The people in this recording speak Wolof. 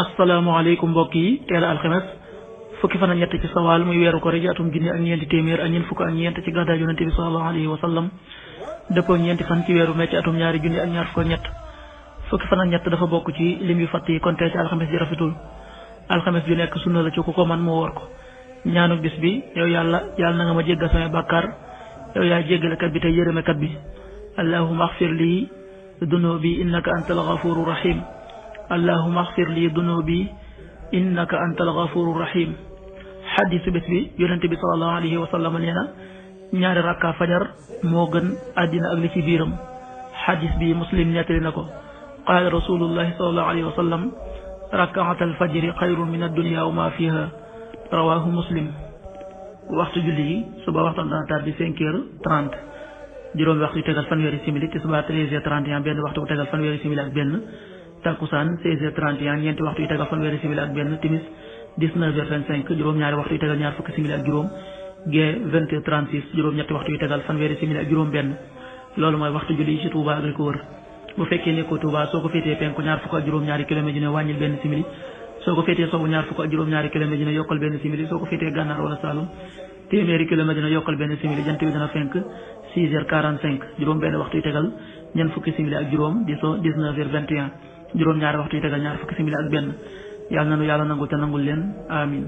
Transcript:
asalaamaaleykum mbokk yi teel a alxames fukki fan ak ñett ci sawaal muy weeru koor ji atum junni ak ñeenti téeméer ak ñeent fukk ak ñeent ci gàddaay yonent bi sallallahu alayhi wa sallam dëppoo ñeenti fan ci weeru mai ci atum ñaari junni ak ñaar fukk ak ñett fukki fan ak ñett dafa bokk ci lim yu fatt yi kon tey ci alxames ji rafetul alxames ju nekk sunna la ci ku ko man moo war ko ñaanu bis bi yow yàlla na nga ma jéggal samay bàkkaar yow yaay jéggalekat bi te yërëmekat bi allahumma axfir lii dunubi innaka antal ghafuru rahim allahumma axfir lii dunubi innaka antal ghafuru rahim xadisu bés bi yonente bi sallallahu alayhi wa sallam nee na ñaari rakka fajar moo gën àddina ak li ci biiram xadis bi muslim nettali na ko qaala rasulullahi sallallahu alayhi wa sallam rakaatal fajri xayrun min addunya wa ma fiha rawahu muslim waxtu julli yi suba waxtaan dana tàbbi 5h30 juróomi waxtu yu tegal fanweeri simili tisbaar 13h31 benn waxtu bu tegal fanweeri simili ak benn takkusaan 16h31 ñeenti waxtu yu tegal fanweeri simili ak benn timis 19h25 juróom-ñaari waxtu yu tegal ñaar fukki simili ak juróom gee 20h36 juróom-ñetti waxtu yu tegal fanweeri simili ak juróom benn loolu mooy waxtu julli yi ci Touba ak li ko wër bu fekkee nekkoo Touba soo ko féetee penku ñaar fukk ak juróom-ñaari kilomètre ju ne wàññil benn simili soo ko féetee sowwu ñaar fukk ak juróom-ñaari kilomètre ju ne yokkal benn simili soo ko féetee gànnaar wala Saalum téeméeri kilomètre ju ne yokkal benn simili jant bi dana fenk 6h45 juróom benn waxtu yu tegal ñeent fukki simili ak juróom di so 19h21 juróom-ñaari waxtu yu tegal ñaar fukki simili ak benn yàlla nanu yàlla nangul te nangul leen amin